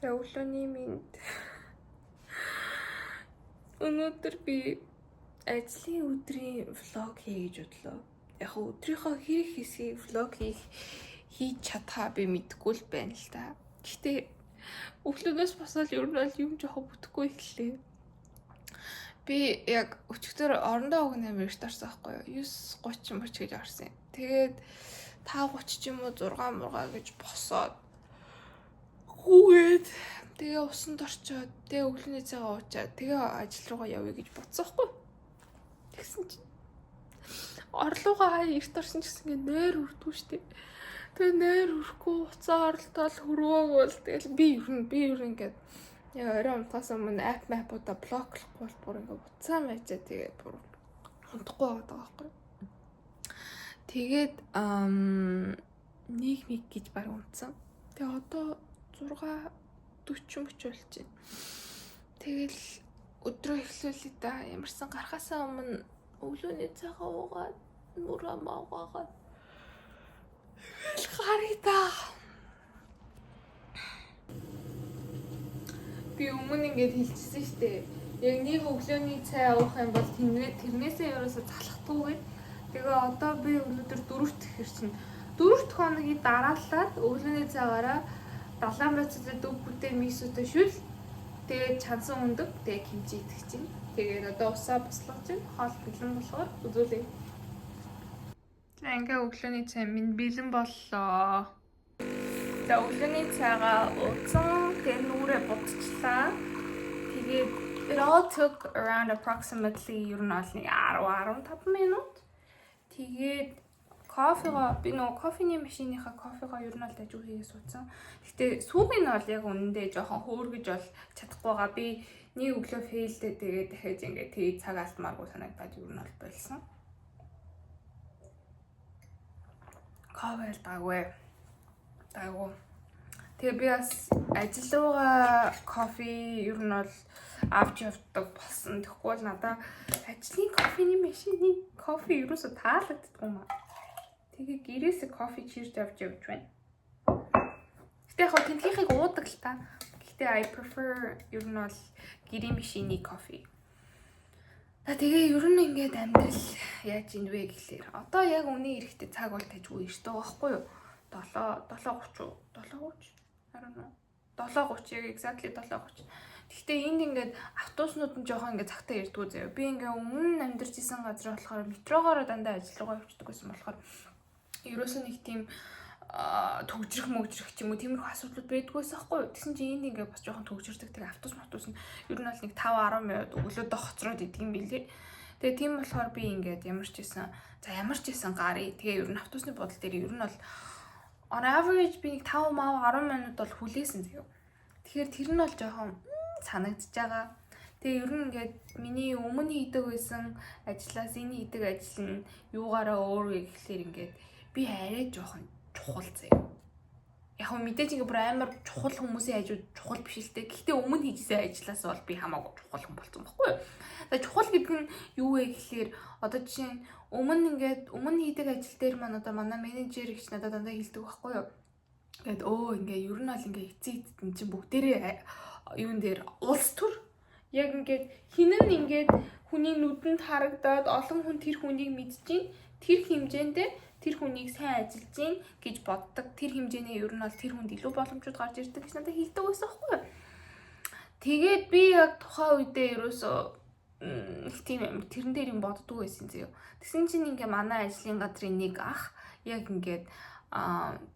За, өглөөний мэнд. Өнөөдөр би ажлын өдрийн vlog хий гэж бодлоо. Яг өдрийнхөө хэрэг хэсгийг vlog хийж чадхаа би мэдэхгүй л байна л та. Гэхдээ өглөөнөөс босоод ер нь бол юм жоохон бүтэхгүй эхэллээ. Би яг өчигдөр орондоо уг 8 эрт орсон байхгүй юу? 9:30 мөч гэж орсон юм. Тэгээд 5:30 ч юм уу 6 мургаа гэж босоод хүүгээд, тэгээ усанд орчоод, тэгээ өглөөний цайгаа уучаад, тэгээ ажил руугаа явъя гэж бодсон байхгүй юу? Тэгсэн чинь орлуугаа хаяа эрт орсон ч гэсэн ингээ нойр хүрдэггүй шүү дээ. Тэгээ нойр хүрэхгүй, уцаа оролтоол хөрвөөгөл, тэгэл би ер нь ингээд яг орой унтахаас өмнө app map-уудаа block лохгүй бол бүр ингээ уцаа маячаа, тэгээ бүр унтахгүй байгаа байхгүй юу? Тэгээд нэг миг гэж баг унтсан. Тэгээ одоо 6:40 мөч болж байна. Тэгэл өдрөө эхлүүлээ да. Ямарсан гарахаасаа өмнө өглөөний цайгаа уугаад, нүрээ маагаад тэгэл гаръя да. Би өмнө ингээд хэлчихсэн шүү дээ. Яг нэг өглөөний цай уух юм бол тэрнээсээ ерөөсө залхдаггүй гээд. Тэгээ одоо би өнөөдөр дөрөвт ихэр чинь дөрөвт хоногийн дараалаад өглөөний цайгаараа далайн байцаатай дүг бүтэй мисотой шүл, тэгээд чансан өндөг, тэгээд кимчи идэх чинь. Тэгээд одоо усаа буслаж чинь, хоол бэлэн болохоор үзүүлье. За, ингээ өглөөний цай минь бэлэн боллоо. За, өглөөний цайгаа ууцсан. Тэгээд нүрээ будчихлаа. Тэгээд it all took around approximately ер нь бол нэг 10 15 минут. Тэгээд кофего, би нөгөө кофений машиныхаа кофего ер нь бол дажгүй хийгээ суудсан. Гэхдээ сүүг нь бол яг үнэндээ жоохон хөөргөж бол чадахгүй байгаа. Би нэг өглөө fail дээ, тэгээд дахиад ингээд тэгээд цаг алдмааргүй санагдаад ер нь бол болсон. Кофе л даггүй. Даггүй. Тэгээ би бас ажил руугаа кофе ер нь бол авч явдаг болсон. Тэгэхгүй бол надаа ажлын кофений машины кофе ерөөсө таалагддаггүй юм аа. Тэгээ гэрээсээ кофе чирж авч явж байна. Гэтэ яг тэнхийнхийг уудаг л та. Гэхдээ I prefer ер нь бол гэрийн машины кофе. За, тэгээ ер нь ингээд амьдрал яаж ийн вэ гэхлээр одоо яг үний эрэхтэй цаг бол тажгүй эрт байгаа байхгүй юу? 7 7:30, 7:30, I don't know. 7:30, яг exactly 7:30. Гэхдээ энд ингээд автобуснууд нь жоохон ингээд цагтаа ирдгүү заяа. Би ингээд өмнө амьдарч исэн газар болохоор метрогоороо дандаа ажил руугаа явчихдаг байсан болохоор ерөөсөө нэг тийм төгжрөх мөгжрөх ч юм уу, тиймэрхүү асуудлууд байдгүйсэн байхгүй юу. Тэгсэн чинь энд ингээд бас жоохон төгжирдэг. Тэгээ автобус автобус нь ер нь бол нэг 5 10 минут өглөөдөө хоцроод идэг юм билээ. Тэгээ тийм болохоор би ингээд ямар ч байсан, за, ямар ч байсан гарыг. Тэгээ ер нь автобусны буудал дээр ер нь бол on average би нэг 5 мав 10 минут бол хүлээсэн заяа. Тэгэхээр тэр нь бол жоохон санагдаж байгаа. Тэгээ ер нь ингээд миний өмнө хийдэг байсан ажлаас энэ хийдэг ажил нь юугаараа өөр вэ гэхлээр ингээд би арай жоохон чухал заяа. Яг нь мэдээж ингээ бүр амар чухал хүмүүсийн хажууд чухал биш л дээ. Гэхдээ өмнө хийжсэн ажлаас бол би хамаагүй чухал хүн болсон байхгүй юу? За, чухал гэдэг нь юу вэ гэхлээр одоо жишээ нь өмнө ингээд өмнө хийдэг ажил дээр маань одоо манай менежер их надад дандаа хэлдэг байхгүй юу? Ингээд ингээ ер нь бол ингээ эцэг эцэд чинь бүгдээрээ юун дээр улс төр яг ингээд хинэн ингээд хүний нүдэнд харагдаад олон хүн тэр хүнийг мэдчихээн, тэр хэмжээндээ тэр хүнийг сайн ажиллаж гин гэж боддог. Тэр хэмжээний ер нь бол тэр хүнд илүү боломжууд гарч ирдэг гэж надад хэлдэг байсан байхгүй юу? Тэгээд би яг тухайн үедээ ерөөсөө их тийм амар тэрэн дээр юм боддгоо байсан заяа. Тэгсэн чинь ингээ манай ажлын газрын нэг ах яг ингээд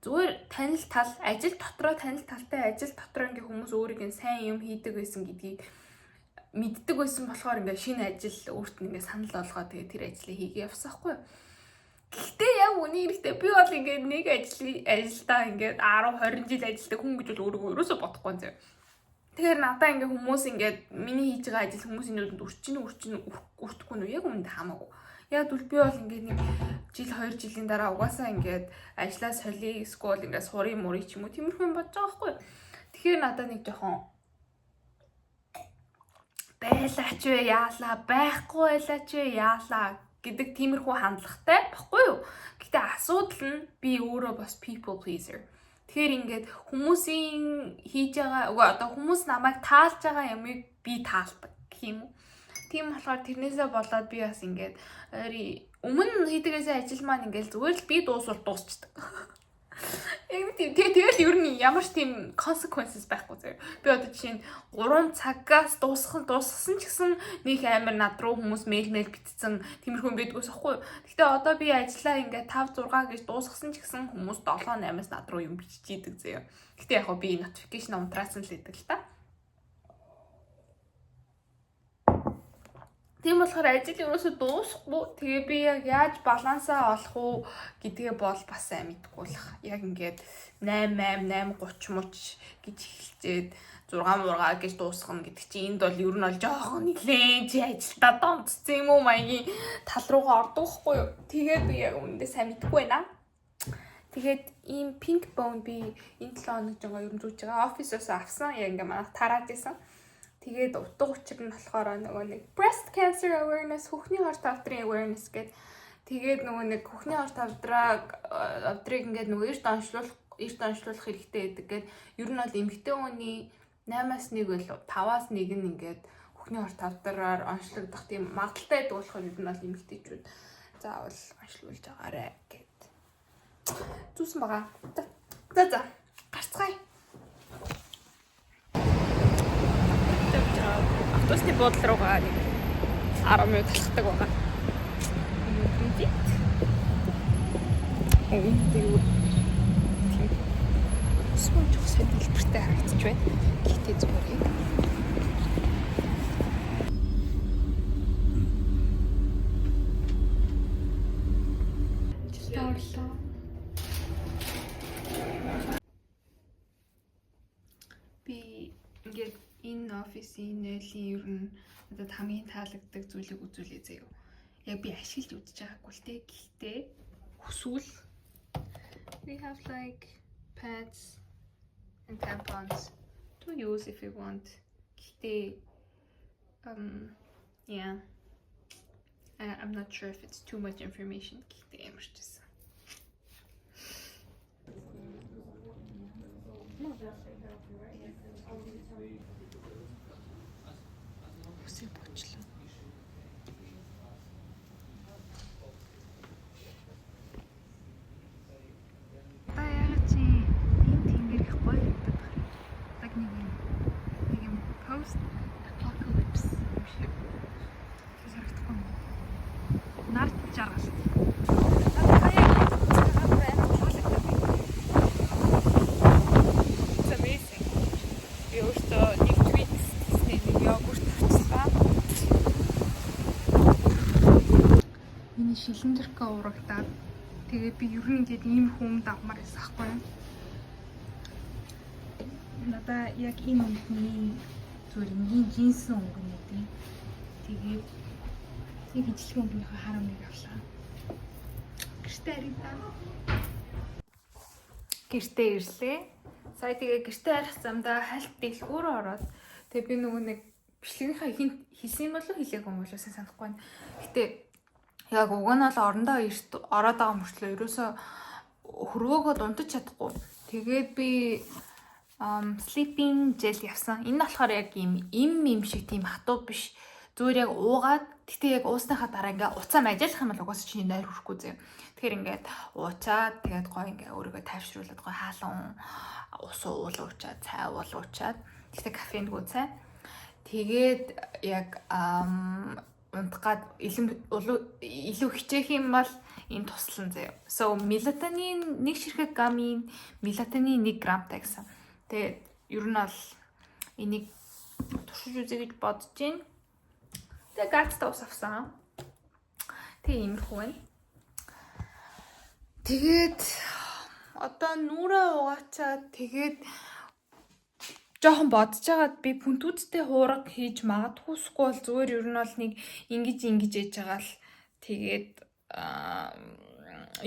зүгээр танил тал, ажил дотроо танил талтай, ажил дотроо ингээ хүмүүс өөрийг нь сайн юм хийдэг байсан гэдгийг мэддэг байсан болохоор ингээ шинэ ажил өөрт нь ингээ санал болгоод, тэгээ тэр ажлыг хийгээ явсан байхгүй юу? Гэхдээ яг үний хэрэгтэй би бол ингээд нэг ажлын ажилдаа ингээд 10 20 жил ажилладаг хүн гэж бол өөрийгөө ерөөсөө бодохгүй юм заяа. Тэгэхээр надаа ингээ хүмүүс ингээд миний хийж байгаа ажил хүмүүсийн нүдэнд өрчин өрчин өртөхгүй нү, яг үүндээ хамаагүй. Яг тэгвэл би бол ингээд нэг жил 2 жилийн дараа угаасаа ингээд ажлаа солиё, эсвэл ингээд сурын мурыг ч юм уу, тиймэрхүү юм бодож байгаа байхгүй. Тэгэхээр надаа нэг жоохон байлаач вэ яалаа, байхгүй байлаач вэ яалаа гэдэг тиймэрхүү хандлагатай баггүй юу. Гэтэ асуудал нь би өөрөө бас people pleaser. Тэгэхээр ингээд хүмүүсийн хийж байгаа үгүй одоо хүмүүс намайг таалж байгаа юмыг би таалдаг гэх юм уу. Тийм болохоор тэрнээсээ болоод би бас ингээд өмнө хийдгээсээ ажил маань ингээд зүгээр л би дуусвал дуусчдаг. Яг тийм тэгэл ер нь ямар ч тийм consequences байхгүй заяа. Би одоо жишээ нь 3 цагаас дуусгасан ч гэсэн нэг амар над руу хүмүүс мэйл битцсэн тиймэрхүү юм байдгүйс аахгүй. Гэхдээ одоо би ажиллаа ингээд 5 6 гэж дуусгасан ч гэсэн хүмүүс 7 8-аас над руу юм биччихийдэг заяа. Гэхдээ яг хөө би notification унтраасан л гэдэг л та. Тийм болохоор ажил ерөөсөө дуусахгүй. Тэгээ би яг яаж балансаа олох уу гэдгээ бол бас сайн мэдэхгүй л. Яг ингээд 8 8 8:30 муч гэж эхэлчээд 6 мургаа гэж дуусгана гэдэг чинь энд бол ер нь бол жоохон нилээн чи ажилдаа донцсон юм уу маягийн тал руугаа ордог хгүй юу. Тэгээд би яг үүндээ сайн мэдэхгүй байна. Тэгээд ийм pink bone би энэ 7 хоног жоо ер нь зүүж байгаа. Офисоос авсан. Яг ингээ манайх тарааж исэн. Тэгээд утга учир нь болохоор нөгөө нэг breast cancer awareness, хөхний хор тавдрын awareness гэдэг. Тэгээд нөгөө нэг хөхний хор тавдрыг ингээд нөгөө эрт онцлуулах хэрэгтэй гэдэг. Гээд ер нь бол эмэгтэй хүний 8-аас 1 болов 5-аас 1 нь ингээд хөхний хор тавдраар онцлогдох тийм магадлалтай байдаг болохоор ер нь бол эмэгтэйчүүд заавал онцлуулж байгаарэ гэд зүүсэн байгаа. За гарцгаая. Автобусны буудлын руугаа нэг 10 минут алхдаг байгаа. Визит. Тийм. Усман жоох сайн дэлбэртэй харагдчих байна. Гэхдээ зүгээр юм. Орлоо. Би ингээд энэ офисын нойлын ер нь надад хамгийн таалагддаг зүйлийг үзүүлээ заяа. Яг би ашиглаж үзэж байгаагүй л те. Гэхдээ хүсвэл we have like pads and tampons to use if you want. Гэхдээ yeah. I'm not sure if it's too much information. Гэхдээ ямар ч байсан. Үсээ бочлоо. Одоо яг чи энэ тэнгэр их гоё харагдаад байна. Яг нэг юм post apocalypse юм шиг. Тэр харагдахгүй юм. Нар жаргал. Надад яг амар таалагдаад байна. It's amazing. Би өөртөө нэг tweet хийснээр нэг йогурт авчихлаа. Миний шилэн дэрхээ урагдаад тэгээ би ер нь ингээд ийм хүмд авмаар байсан хгүй юу. Надаа яг энэ өнгөний зүгээр энгийн джинсэн өнгө нь. Тэгээд яг ижлэг өнгөнийхөө хар өнгөийг авлаа. Гэртээ харагдаа. Гэртээ ирлээ. Сая тэгээ гэртээ харих замдаа хальт дэлгүүр ороод тэгээ би нөгөө нэг бичлэгийнхаа хийсэн юм болов хийлээгүй юм болов сайн санахгүй байна. Гэтэ яг уг нь бол орондоо ороод байгаа мөртлөө ерөөсөө хөрвөөгөө дунтаж чадахгүй. Тэгээд би sleeping gel явсан. Энэ нь болохоор яг ийм им шиг тийм хатуу биш. Зүгээр яг уугаад гэтээ яг уусныхаа дараа ингээ уцаа мажаалах юм бол угаасаа чиний нойр хүрэхгүй зөө. Тэгэхээр ингээд уучаад тэгээд гоё ингээ өөрийгөө тайвшруулад гоё хаалан ус уулуучаад цай уулуучаад гэтээ кофеингүй цай. Тэгээд яг унтах гад илүү хичээх юм бол энэ туслан заяа. So melatonin нэг ширхэг гамын melatonin 1 грамтай гэсэн. Тэгээд ер нь бол энийг туршиж үзье гэж бодож байна. Тэгээ газтай ус авсан. Тэгээ иймэрхүү байна. Тэгээд одоо нүрээ угаачаад тэгээд жоохон бодож байгаад би пүнтүүдтэй хуурга хийж магадгүй эсвэл зүгээр ер нь бол нэг ингэж ингэж яж байгаа л тэгээд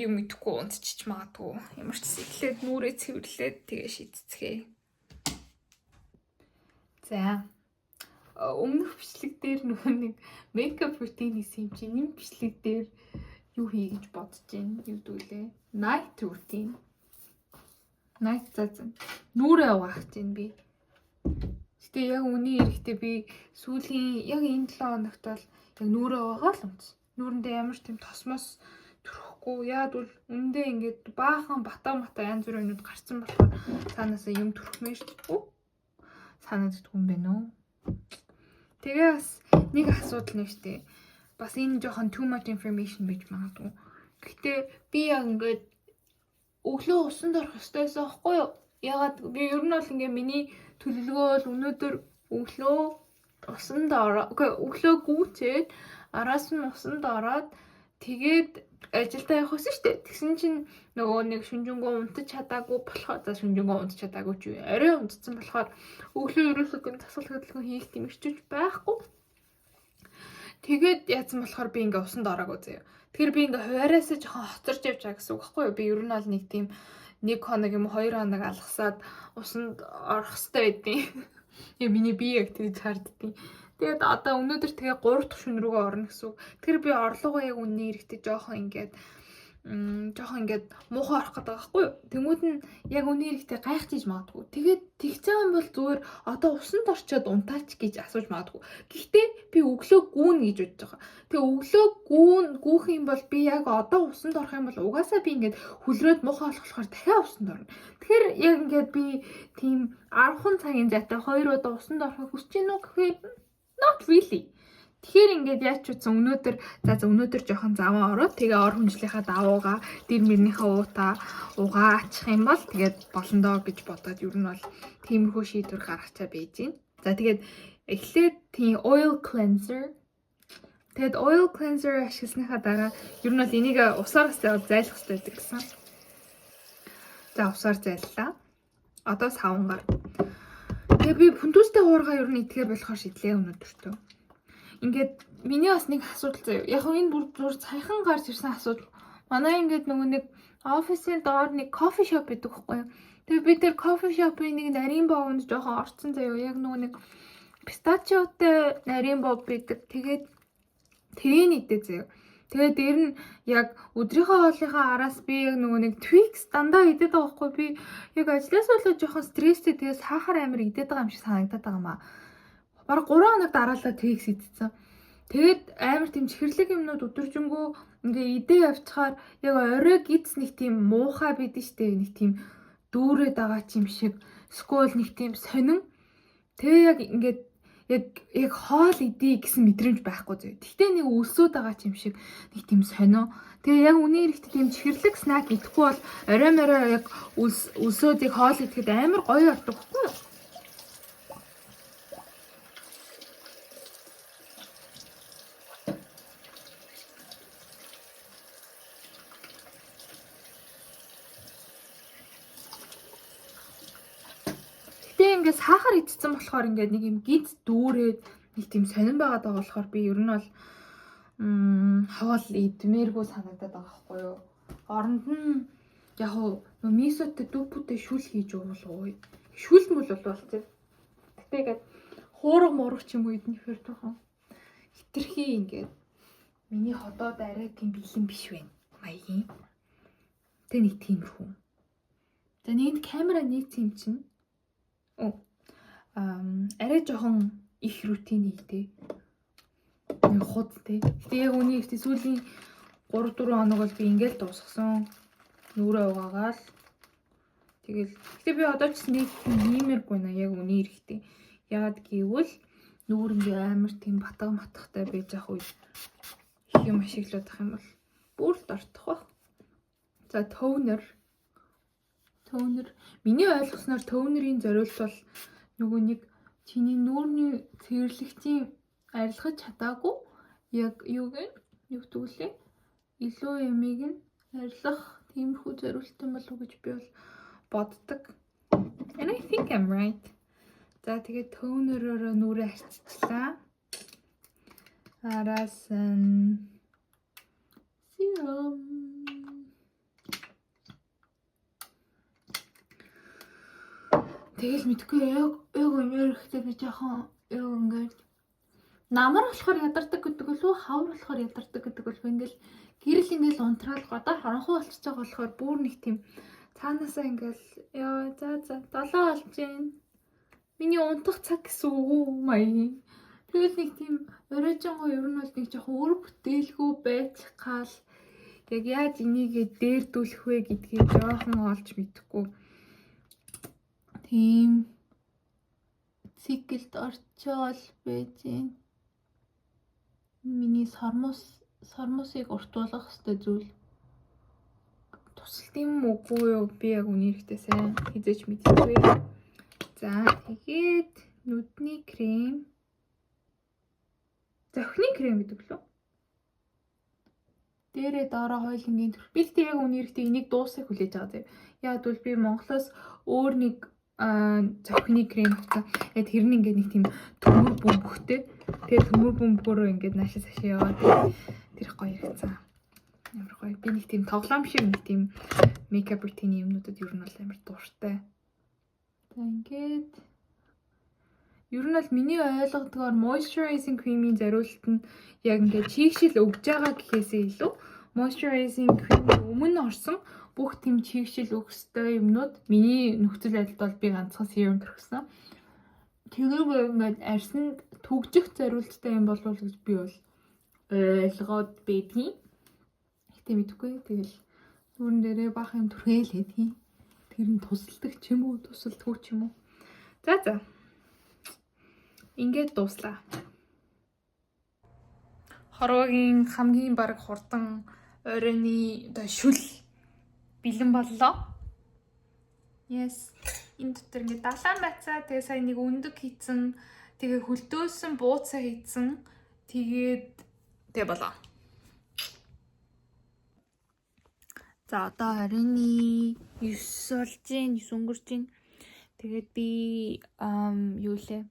юм мэдэхгүй унтчих магадгүй. Ямар ч эхлээд нүрээ цэвэрлээд тэгээ шийдцгээе. За өмнөх бичлэг дээр нөгөө нэг makeup routine хийсэн юм чинь энэ бичлэг дээр юу хий гэж бодож байна? Юу дүүлээ? Night routine. Nice, за за. Нүрээ угаах чинь би. Гэтэ яг үний эрэхтэй би сүүлийн яг энэ 7 хоногт бол яг нүрээ угаагаа л өмц. Нүрэндээ ямар ч тийм тосмос төрөхгүй. Яад бол үндэ ингээд баахан бата мата янз бүрийн юмнууд гарцсан болохоор цаанаасаа юм төрөхмээр шүү дээ. Санагддгүй юм байна уу? Тэгээ бас нэг асуудал нь шүү дээ. Бас энэ жоохон too much information байж магадгүй. Гэтэ би яг ингээд өглөө усанд орох ёстой байсан байхгүй юу? Ягаад би ер нь бол ингээ миний төлөвлөгөө бол өнөөдөр өглөө усанд ороо. Үгүй, өглөө гүйцээд араас нь усанд ороод тэгээд ажилдаа явах байсан шүү дээ. Тэгсэн чинь нөгөө нэг шүнжэнгөө унтаж чадаагүй болохоор, за, шүнжэнгөө унтаж чадаагүй ч юу. Орой унтсан болохоор өглөө ерөөсөө гэн дасгал хөдөлгөөн хийх тийм эрчимж байхгүй. Тэгээд яатсан болохоор би ингээ усанд ороогүй заяа. Тэгэхээр би ингээ хуваараасаа жоохон хоцорч явж байгаа гэсэн үг байхгүй юу? Би ер нь бол нэг тийм нэг хоног юм уу, 2 хоног алгасаад усанд орох хэрэгтэй байдیں۔ Яг миний бие яг тэгж харддیں۔ Тэгээд одоо өнөөдөр тэгээ 3 дахь шөнө рүүгээ орно гэсэн үг. Тэгэхээр би орлогоо яг үнний эрэхтэй жоохон ингээд муухай орох гэдэг байгаа байхгүй юу? Тэнгүүд нь яг үнний эрэхтэй гайхчихж магадгүй. Тэгээд тэгцэн бол зүгээр одоо усанд орчоод унтаач гэж асууж магадгүй. Гэхдээ би өглөө гүүн гэж бодож байгаа. Тэгээ өглөө гүүх юм бол би яг одоо усанд орох юм бол угаасаа би ингээд хүлрээд муухай болох болохоор дахиад усанд орно. Тэгэхээр яг ингээд би тийм 10 цагийн зайтай хоёр удаа усанд орохыг хүсэж гинүү гэхээр not really. Тэгэхээр ингээд яаж ч утсан өнөөдөр, за за, өнөөдөр жоохон заван ороод тэгээ ор хүнжлийнхаа давууга дэр мөрнийхээ уута угаачих юм бол тэгээд болно доо гэж бодоод ер нь бол тиймэрхүү шийдвэр гаргачаа байж гин. За, тэгээд эхлээд тийм oil cleanser. Тэгээд oil cleanser ашигласныхаа дараа ер нь бол энийг усаар бас зайлах хэрэгтэй байдаг гэсэн. За, усаар зайллаа. Одоо савнгаар. Тэгээ би пүнтүүстэй хуургаа ер нь идэхээр болохоор шийдлээ өнөөдөртөө. Ингээд миний бас нэг асуудал заяа. Яг нь энэ бүр зүр саяхан гарч ирсэн асуудал. Манай ингээд нөгөө нэг офисын доор нэг coffee shop гэдэг байхгүй юу? Тэгээ би тэр coffee shop ын нэг нарийн бовонд жоохон орцсон заяа. Яг нөгөө нэг pistachio той нарийн бов байдаг. Тэгээд тэрийг идэ заяа. Тэгээд дээр нь яг өдрийнхөө хоолныхаа араас би яг нөгөө нэг Twix дандаа идээд байгаа байхгүй, би яг ажлаас болоод жоохон стресстэй, тэгээд сахар амар идээд байгаа юм шиг санагдаад байгаа юм аа. Бараг 3 хоног дараалал Twix идсэн. Тэгээд амар тийм чихэрлэг юмнууд өдөржингөө ингээ идээ явчихаар яг орой гиз нэг тийм муухай бидэн штэ, нэг тийм дүүрээд байгаа ч юм шиг эсвэл нэг тийм сонин. Тэгээ яг ингээд яг хоол идэ гэсэн мэдрэмж байхгүй зөө. Тэгтээ нэг өлсөөд байгаа ч юм шиг нэг тийм сонио. Тэгээ яг үний эрэхтэй тийм чихэрлэг snack идэхгүй бол орой морой яг өлсөөд яг хоол идэхэд амар гоё ордог байхгүй юу? Гэтэ ингээд сахар идсэн болохоор ингээд нэг юм гинт дүүрээд нэг тийм сонин байгаад байгаа болохоор би ер нь бол хоол идмээргүй санагдаад байгаа байхгүй юу. Оронд нь яг уу мисотой дүпүтэй шүл хийж уувал ууя. Шүл мүл бол тийм. Гэтэ ингээд хуурга муурга ч юм уу идэх хэр жоохон хитрхи ингээд миний ходоод арай тийм бэлэн биш байна. Маягийн. Тэ нэг тиймэрхүү. За, нэгд камера нийцсэн юм чинь. Арай жоохон их routine хийтэй. Нэг худ тий. Гэтэ яг үний ихтэй сүүлийн 3 4 хоног бол би ингээл дуусгасан. Нүрээ угаагаал. Тэгэл гэтэ би одоо ч нэг хиймээргүй наа яг үний эрэхтэй. Ягаад гэвэл нүүр ингээ амар тийм батга матгатай байж ах үед их юм ашиглаад ах юм бол бүр л дортох бах. За, toner. Toner. Миний ойлгосноор toner ийн зориулт бол нөгөө нэг чиний нүүрний цэвэрлэгчийн арилгаж чадаагүй яг юуг нь, юу гэдэг лээ, илүү ямиг нь арилгах тиймэрхүү зориулттай болов уу гэж би бол боддог. And I think I'm right. За, тэгээд toner оороо нүрээ арчилчлаа. Араас нь serum. Тэгэл мэдгүй, яг өнөр ихтэй би жоохон яг ингээд намар болохоор ядардаг гэдэг болов уу, хавар болохоор ядардаг гэдэг болов, ингээл гэрэл ингээл унтраал гадаа харанхуй болчихж байгаа болохоор бүр нэг тийм Цаанаасаа ингээл яа, за за, 7 болж байна. Миний унтах цаг гэсэн үг үү маягийн. Тэгэл нэг тийм оройжонгоо ер нь бол нэг жоохон үр бүтээлгүй байж гал яг яаж энийгээ дээрдүүлэх вэ гэдгийг жоохон олж мэдэхгүй. Тийм циклд орчоол байж гин. Миний сормуусыг уртуулах ёстой зүйл тусалт юм үгүй юу? Би яг үнэ хэрэгтэй сайн хизээч мэдэхгүй. За, тэгээд нүдний крем. Зохины крем гэдэг лөө. Дээрээ доороо хоёулангийн төрх. Би тэгтээ яг үнэ хэрэгтэй энийг дуусахыг хүлээж байгаа заяа. Яг бол би Монголоос өөр нэг зохины крем авсан. Яг тэр нь ингээд нэг тийм төмөр бөмбөгтэй. Тэгээд төмөр бөмбөгөөрөө ингээд наашаа цаашаа яваад тэр их гоё хэрэгцээ. Амар гоё. Би нэг тийм тоглоом шиг нэг тийм makeup routine юмнуудад ер нь бол амар дуртай. За, ингээд ер нь бол миний ойлгодгоор moisturizing cream-ийн зориулалт нь яг ингээд чийгшил өгж байгаа гэхээсээ илүү moisturizing cream-ийн өмнө орсон бүх тийм чийгшил өгөх ёстой юмнууд, миний нөхцөл байдалд бол би ганцхан serum түрхсэн. Тэгээд ингээд арьсанд түгжих зориулттай юм болов уу гэж би бол ойлгоод байдгийн. Гэтэ мэдэхгүй. Тэгэл нүүрэн дээрээ бах юм түрхээл хэдгийн. Тэр нь тусалдаг ч юм уу, тусалдаггүй ч юм уу. За за. Ингээд дууслаа. Хорвогийн хамгийн бараг хурдан оройны одоо шүл бэлэн боллоо. Yes. Энэ дотор ингээд далайн байцаа, тэгээ сая нэг өндөг хийцэн, тэгээ хөлдөөсөн бууцаа хийцэн, тэгээд тэгээ болоо. За, одоо оройны 9 болж гин, 9 өнгөрч гин. Тэгээд би юу лээ?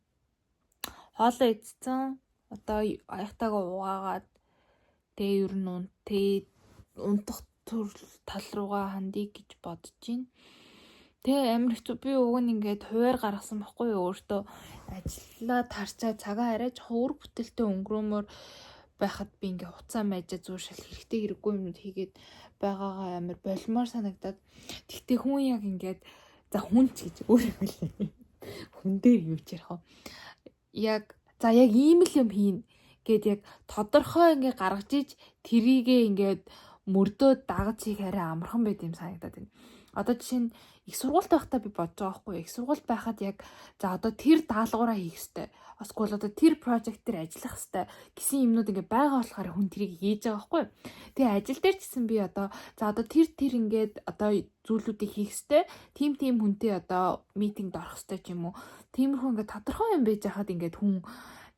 Хоолоо идсэн. Одоо аяхтайгаа угаагаад тэгээ ер нь унтах төрөл тал руугаа хандъя гэж бодож байна. Тэгээ амар хэцүү, би уг нь ингээд хуваар гаргасан байхгүй юу, өөртөө ажиллаа тарчаа цагаа арай жоохон үр бүтээлтэй өнгөрөөмөр байхад би ингээ хуцаа майжаа зүүр шал хэрэгтэй хэрэггүй юмнууд хийгээд байгаагаа амар болмоор санагдаад. Тэгтээ хүн яг ингээд, за, хүн ч гэж өөр юм лээ. Хүн дээр юу ч ярих вэ? Яг за, яг ийм л юм хийн гэд яг тодорхой ингээ гаргаж иж тэрийгээ ингээд мөрдөө дагаж хийх арай амархан байд юм санагдаад байна. Одоо жишээ нь их сургуульд байхдаа би бодож байгаа байхгүй, их сургуульд байхад яг за, одоо тэр даалгавраа хийх ёстой. Эсвэл одоо тэр project дээр ажиллах ёстой гэсэн юмнууд ингээ байгаа болохоор хүн тэрийг хийж байгаа байхгүй. Тэгээ ажил дээр ч гэсэн би одоо за, одоо тэр тэр ингээд одоо зүйлүүдийг хийх ёстой. Тим тим хүнтэй одоо meeting д орох ёстой ч юм уу. Тиймэрхүү ингээ тодорхой юм байж хахад ингээд хүн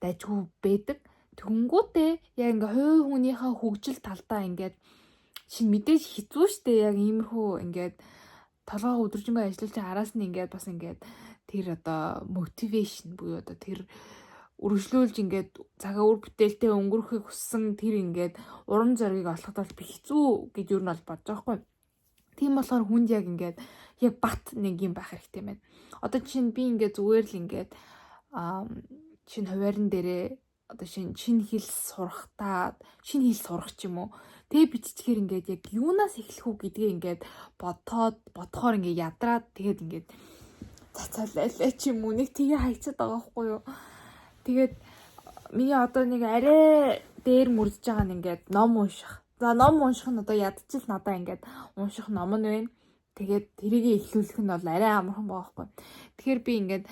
дажгүй байдаг. Тэнгүүтээ яг ингээ хувь хүнийхээ хөгжил талдаа ингээд шинэ мэдээж хэцүү шттэ, яг иймэрхүү ингээд толгой өдөржингөө ажиллаж араас нь ингээд бас ингээд тэр одоо motivation буюу одоо тэр үргэлжлүүлж ингээд цагаа үр бүтээлтэй өнгөрөхийг хүссэн тэр ингээд урам зоригийг олоход бол би хэцүү гэж юу нь бол бодож байгаа хгүй. Тийм болохоор хүнд яг ингээд яг бат нэг юм байх хэрэгтэй байна. Одоо жишээ нь би ингээд зүгээр л ингээд шинэ хуваарин дээрээ одоо шинэ шинэ хэл сурахтаа, шинэ хэл сурах ч юм уу. Тэгээ биччихээр ингээд яг юунаас эхлэх үү гэдгээ ингээд бодоод бодохоор ингээд ядраад тэгээд ингээд цацаалаа ч юм уу, нэг тгээ хайцаад байгаа байхгүй юу. Тэгээд миний одоо нэг арай дээр мөрдөж байгаа нь ингээд ном унших. За, ном унших нь одоо ядчил надаа ингээд унших ном нь байна. Тэгээд тэрийг эхлүүлэх нь бол арай амархан байгаа байхгүй. Тэгэхээр би ингээд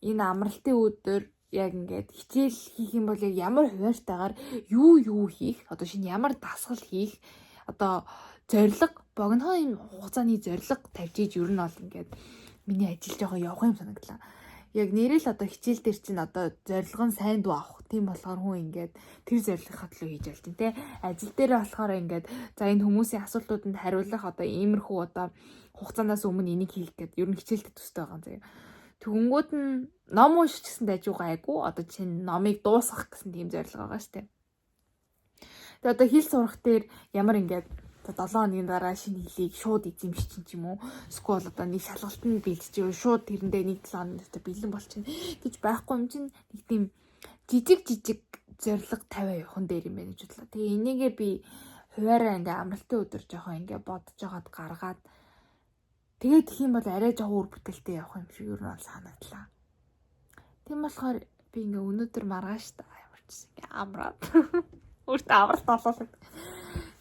энэ амралтын өдөр яг ингээд хичээл хийх юм бол яг ямар хуваарьтайгаар юу юу хийх, одоо шинэ ямар дасгал хийх, одоо зорилго, богинохон юм хугацааны зорилго тавьж иж ер нь бол ингээд миний ажил жоохон явах юм санагдлаа. Яг нэрэл одоо хичээл дээр чинь одоо зорилго нь сайн дуу авах. Тийм болохоор хүн ингээд тэр зорилгынхаа төлөө хийж болж байна те. Ажил дээр болохоор ингээд за, энэ хүмүүсийн асуултууданд хариулах одоо иймэрхүү одоо хугацаанаас өмнө энийг хийх гэдэг ер нь хичээлтэй төстэй байгаа юм заяа. Тэгэнгүүт нь ном унших гэсэн дайжуу гайгүй. Одоо жишээ нь номыг дуусгах гэсэн тийм зорилго байгаа шүү дээ. Тэгээ одоо хэл сурах дээр ямар ингээд 7 хоногийн дараа шинэ хэлийг шууд эзэмшчин ч юм уу. Эсвэл одоо нэг шалгалтанд бэлдэж шууд тэрэндээ нэг 7 хоног дотор бэлэн болчихно гэж байхгүй юм чинь нэг тийм жижиг жижиг зорилго тавиа явах нь дээр юм байна гэж бодлоо. Тэгээ энийгээ би хуваараа ингээ амралтын өдөр жоохон ингээ бодож байгаад гаргаад Тэгээд гэх юм бол арай жоо үр бүтээлтэй явах юм шиг ер нь бол санагдлаа. Тийм болохоор би ингээ өнөөдөр маргааш та ямар ч ингээ амраад өөртөө амралт олуулаад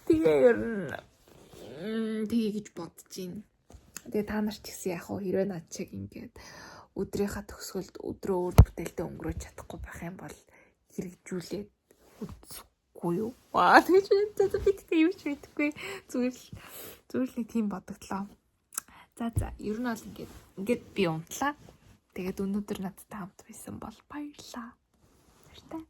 тэгээ ер нь тэгээ гэж бодож байна. Тэгээ та нар ч гэсэн яг хуу хэрвээ над чиг ингээд өдрийнхаа төгсгөлд өдрөө үр бүтээлтэй өнгөрөөж чадахгүй байх юм бол хэрэгжүүлээд үзэхгүй юу? Аа, тэгэж би тэгтээ юу ч мэдэхгүй, зүгээр л нэг тийм бодогдлоо. За, ер нь бол ингээд би унтлаа. Тэгээд өнөөдөр надтай хамт байсан бол баярлалаа. Баяртай.